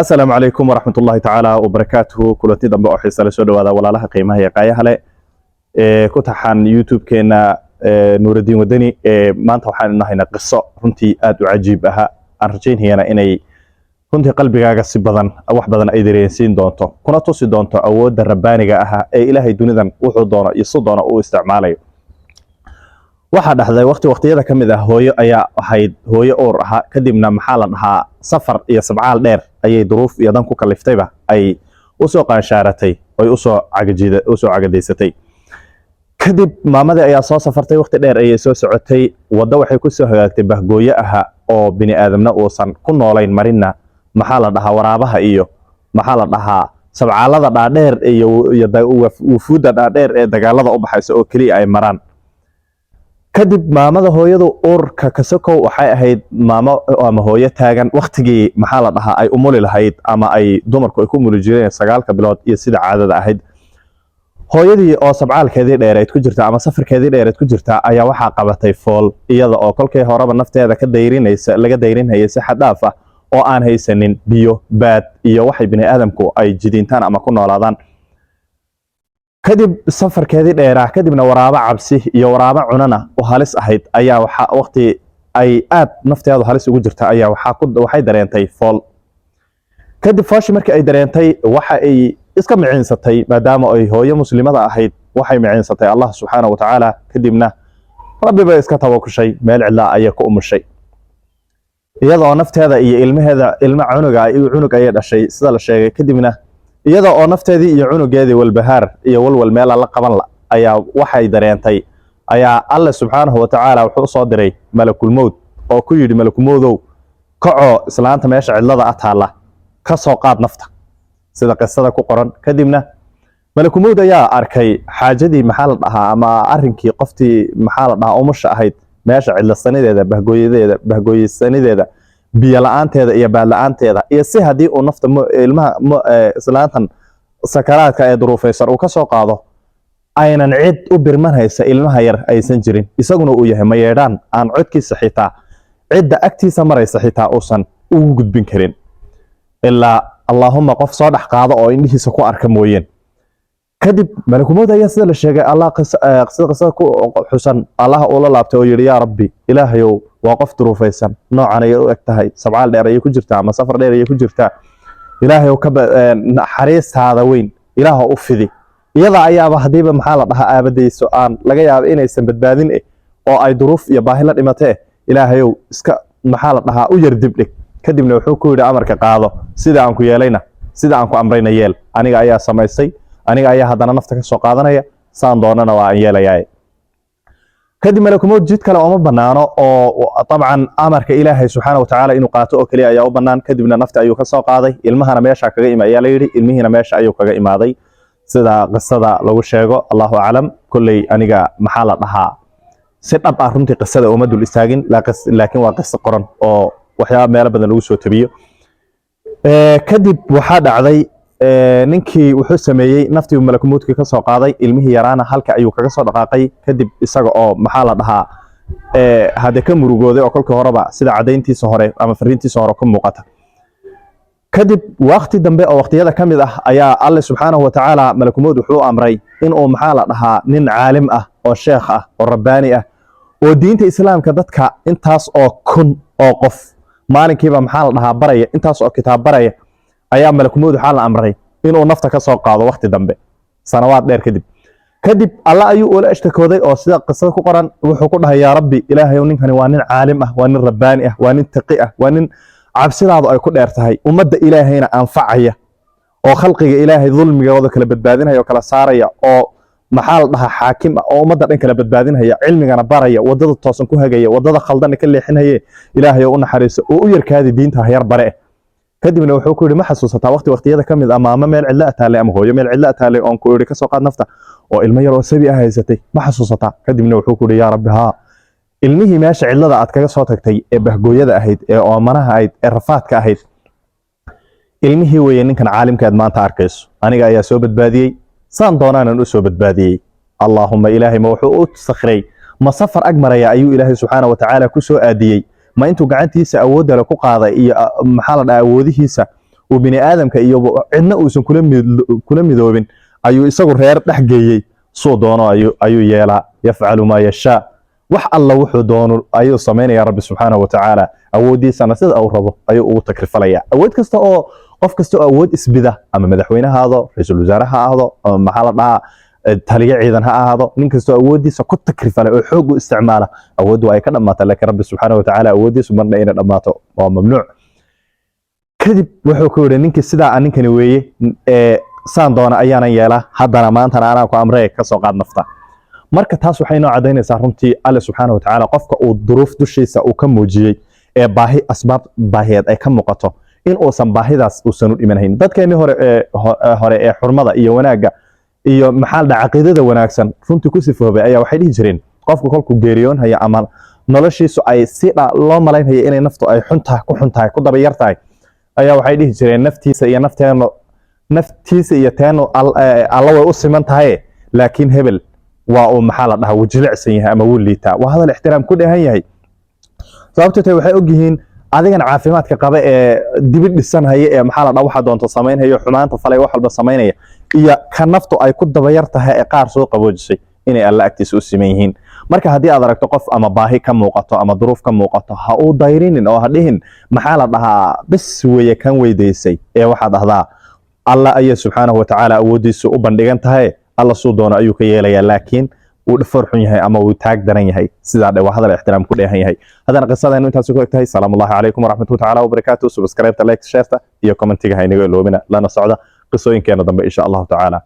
Asalaamu calaykum waraxmat ullahi tacaala wabarakaatuhu. Kulanti dambe oo xiisa le, soo dhawaada walaalaha qiimaha iyo qaayaha leh ee ku taxan YouTube-keena Nuuraddiin Wadani. Ee maanta waxaan inahaynaa qiso runtii aad u cajiib aha, aan rajaynayana inay runtii qalbigaaga si badan wax badan ay dareensiin doonto, kuna tusi doonto awoodda rabbaaniga aha ee Ilaahay dunidan wuxuu doono iyo si doono uu isticmaalayo. Waxaa dhacday waqti waqtiyada ka mid ah, hooyo ayaa ahayd hooyo uur ahaa. Kadibna, maxaa la dhahaa, safar iyo sabcaal dheer ayay duruuf iyo dan ku kaliftayba ay usoo qaanshaaratay oy usoo cagajida usoo cagadaysatay. Kadib maamadii ayaa soo safartay, waqti dheer ayay soo socotay. Waddo waxay kusoo hagaagtay bahgooyo aha oo bini aadamna uusan ku noolayn marinna, maxaa la dhahaa, waraabaha iyo, maxaa la dhahaa, sabcaalada dhaadheer iyo wufuudda dhaadheer ee dagaalada u baxaysa oo keliya ay maraan. Kadib maamada hooyadu uurka kasokow waxay ahayd maamo ama hooyo taagan waktigii, maxaa la dhahaa, ay umuli lahayd ama ay dumarku ay ku umuli jireen 9-ka bilood iyo sida caadada ahayd. Hooyadii oo sabcaalkeedii dheereed ku jirta ama safarkeedii dheereed ku jirta ayaa waxaa qabatay fool, iyada oo kolkii horeba nafteeda ka dayrinaysa, laga dayrinhayay si xad dhaaf ah, oo aan haysanin biyo, baad iyo waxay bini aadamku ay jidiintaan ama ku noolaadaan. Kadib safarkeedii dheeraa kadibna waraabo cabsi iyo waraabo cunana u halis ahayd ayaa waxa waqti ay aad nafteedu halis ugu jirta ayaa waxaa ku waxay dareentay fool. Kadib fooshi markii ay dareentay, waxa ay iska miciinsatay, maadaama ay hooyo muslimada ahayd, waxay miciinsatay Allah subxaana wa tacaala. Kadibna Rabbi bay iska tawakushay, meel cidlaa ayay ku umushay, iyadoo nafteeda iyo ilmaheeda, ilma cunuga cunug ayay dhashay sida la sheegay. Kadibna iyada oo nafteedii iyo cunugeedii walbahaar iyo walwal meela la qaban la ayaa waxay dareentay ayaa Alle subxaanahu wa tacaala wuxuu usoo diray malakulmowd oo ku yidhi: "Malakulmowdow, kacoo islaanta meesha cidlada a taalla ka soo qaad nafta," sida qisada ku qoran. Kadibna malakumowd ayaa arkay xaajadii, maxaa la dhahaa, ama arrinkii qoftii, maxaa la dhahaa, umusha ahayd, meesha cidlasanideeda, bahgooyadeeda, bahgooyeysanideeda, biyo la-aanteeda iyo baad la-aanteeda, iyo si haddii uu nafta ilmaha islaantan sakaraadka ee duruufaysan uu ka soo qaado aynan cid u birmanaysa ilmaha yar aysan jirin, isaguna uu yahay mayeedhaan aan codkiisa xitaa cidda agtiisa maraysa xitaa uusan ugu gudbin karin, ilaa allaahuma qof soo dhex qaado oo indhihiisa ku arka mooyeen. Kadib malakumowd ayaa, sida la sheegay, Allah sida qisada ku xusan, Allah ula laabtay oo yidhi: "Yaa Rabbi, Ilaahayow, waa qof duruufaysan, noocan ayay u eg tahay, sabcaal dheer ayay ku jirtaa ama safar dheer ayay ku jirtaa. Ilaahayow, ka naxariistaada weyn Ilaaha u fidi. Iyada ayaaba haddiiba, maxaa la dhahaa, aabadayso aan laga yaabo inaysan badbaadin oo ay duruuf iyo baahi la dhimatee, Ilaahayow, iska, maxaa la dhahaa, u yar dibdhig." Kadibna wuxuu ku yidhi: "Amarka qaado, sida aan ku yeelayna, sida aan ku amrayna yeel. Aniga ayaa samaystay, aniga ayaa haddana nafta ka soo qaadanaya, saan doonana waa aan yeelayaa." Kadib malakumowd jid kale ooma banaano oo dabcan amarka Ilaahay subxaana wa tacaala inuu qaato oo keliya ayaa u bannaan. Kadibna nafta ayuu ka soo qaaday, ilmahana meesha kaga ima ayaa la yidhi. Ilmihiina meesha ayuu kaga imaaday sida qisada lagu sheego. Allahu aclam. Kolley aniga, maxaa la dhahaa, si dhab ah runtii qisada uma dul istaagin, laakiin waa qiso qoran oo waxyaaba meelo badan lagu soo tabiyo. Kadib waxaa dhacday, ninkii wuxuu sameeyey, naftii uu malakumowdkii ka soo qaaday, ilmihii yaraana halka ayuu kaga soo dhaqaaqay. Kadib isaga oo, maxaa la dhahaa, hadde ka murugooday oo kolkii horeba sida caddayntiisa hore ama fariintiisa hore ka muuqata. Kadib waqti dambe oo waqtiyada ka mid ah ayaa Alle subxaanahu wa tacaala malakumowd wuxuu amray inuu, maxaa la dhahaa, nin caalim ah oo sheekh ah oo rabbaani ah oo diinta Islaamka dadka intaas oo kun oo qof maalinkiiba, maxaa la dhahaa, baraya, intaas oo kitaab baraya, ayaa malakumowd waxaa la amray inuu nafta ka soo qaado waqti dambe, sanawaad dheer kadib. Kadib Alla ayuu ula ashtakooday oo sida qisada ku qoran wuxuu ku dhahay: "Yaa Rabbi, Ilaahayow, ninkani waa nin caalim ah, waa nin rabbaani ah, waa nin taqi ah, waa nin cabsidaadu ay ku dheer tahay, ummadda Ilaahayna anfacaya oo khalqiga Ilaahay dulmigooda kala badbaadinaya oo kala saaraya, oo, maxaa la dhahaa, xaakim ah oo ummadda dhan kala badbaadinaya, cilmigana baraya, wadada toosan ku hagaya, wadada khaldanna ka leexinaya. Ilaahay oo u naxariiso oo u yarkaadi, diinta hayar bare." Kadibna wuxuu ku yidhi: "Ma xasuusataa waqti waqtiyada ka mid ah maamo meel cidla ataale ama hooyo meel cidla ataale oon ku yidhi ka soo qaad nafta, oo ilmo yar oo sabi ah haysatay? Ma xasuusataa?" Kadibna wuxuu ku yidhi: "Yaa Rabbi, haa. Ilmihii meesha cidlada aad kaga soo tagtay ee bahgooyada ahayd ee oomanaha ahayd ee rafaadka ahayd, ilmihii weeye ninkan caalimka aad maanta arkayso. Aniga ayaa soo badbaadiyey, saan doonaanan u soo badbaadiyey. Allaahumma, Ilaahay ma wuxuu u sakhray, ma safar ag maraya ayuu Ilaahay subxaana wa tacaala ku soo aadiyey? Ma intuu gacantiisa awoodda le ku qaaday iyo maxaa la dhahaa, awoodihiisa Uu bini aadamka iyo cidna uusan kula midoobin ayuu isagu reer dhex geeyey. Suu doono ayuu yeelaa. يفعل ما يشاء. Wax alla wuxuu doono ayuu samaynaya Rabbi subxaanahu watacaala. Awooddiisana sida uu rabo ayuu ugu takrifalaya. Awood kasta oo qof kasta oo awood isbida, ama madaxweyne ha ahaado, ra-iisul wasaare ha ahaado, ama maxaa la dhahaa, taliye ciidan ha ahaado, nin kastoo awooddiisa ku takrifalay oo xoog u isticmaala, awooddu ay ka dhammaataa. Laakiin Rabbi subxaanahu watacaala awooddiisu marna inay dhammaato waa mamnuuc. Kadib wuxuu ku yidhi ninkii sidaa, ninkani weeye ee saan doona ayaanan yeelaa, haddana maantana anaa ku amree, ka soo qaad nafta. Marka taas waxay noo caddaynaysaa runtii Alle subxaana watacaala qofka uu duruuf dushiisa uu ka muujiyey ee baahi, asbaab baahiyeed ay ka muuqato, in uusan baahidaas uusan u dhimanhayn. Dadkeennii hore ee hore ee xurmada iyo wanaagga iyo maxaa la dhaha caqiidada wanaagsan runtii ku sifoobay ayaa waxay dhihi jireen, qofku kolkuu geeriyoonhaya ama noloshiisu ay si loo malaynhayo inay naftu ay xun tahay, ku xun tahay, ku daba yar tahay, ayaa waxay dhihi jireen, naftiisa iyo nafteenu, naftiisa iyo teenu Alla way u siman tahay, laakiin hebel waa uu maxaa la dhahaa wuu jilicsan yahay ama wuu liitaa. Waa hadal ixtiraam ku dheehan yahay. Sababto tahay waxay ogyihiin adigan caafimaadka qaba ee dibi dhisanhaya ee maxaa la dhaha waxa doonto samaynhayo, xumaanta falay, wax walba samaynaya, iyo ka naftu ay ku dabayar tahay ee qaar soo qaboojisay, inay Alla agtiisa u siman yihiin. Marka haddii aad aragto qof ama baahi ka muuqato ama duruuf ka muuqato, ha u dayrinin oo ha dhihin maxaa la dhahaa bis weeye kan weydaysay, ee waxaad dhahdaa Alla ayay subxaanahu watacaala awooddiisu u bandhigan tahay. Alla suu doono ayuu ka yeelayaa, laakiin wuu dhafoor xun yahay ama wuu taag daran yahay. Sidaa dhe, waa hadal ixtiraam ku dheehan yahay. Haddana qisadeenu intaasi ku eg tahay. Salaamu ullahi calaykum waraxmatuhu tacaala wabarakaatu. Subscribe-ta, like, share-ta iyo comment-iga ha inaga iloobina. Lana socda qisooyinkeena dambe insha Allahu tacaala.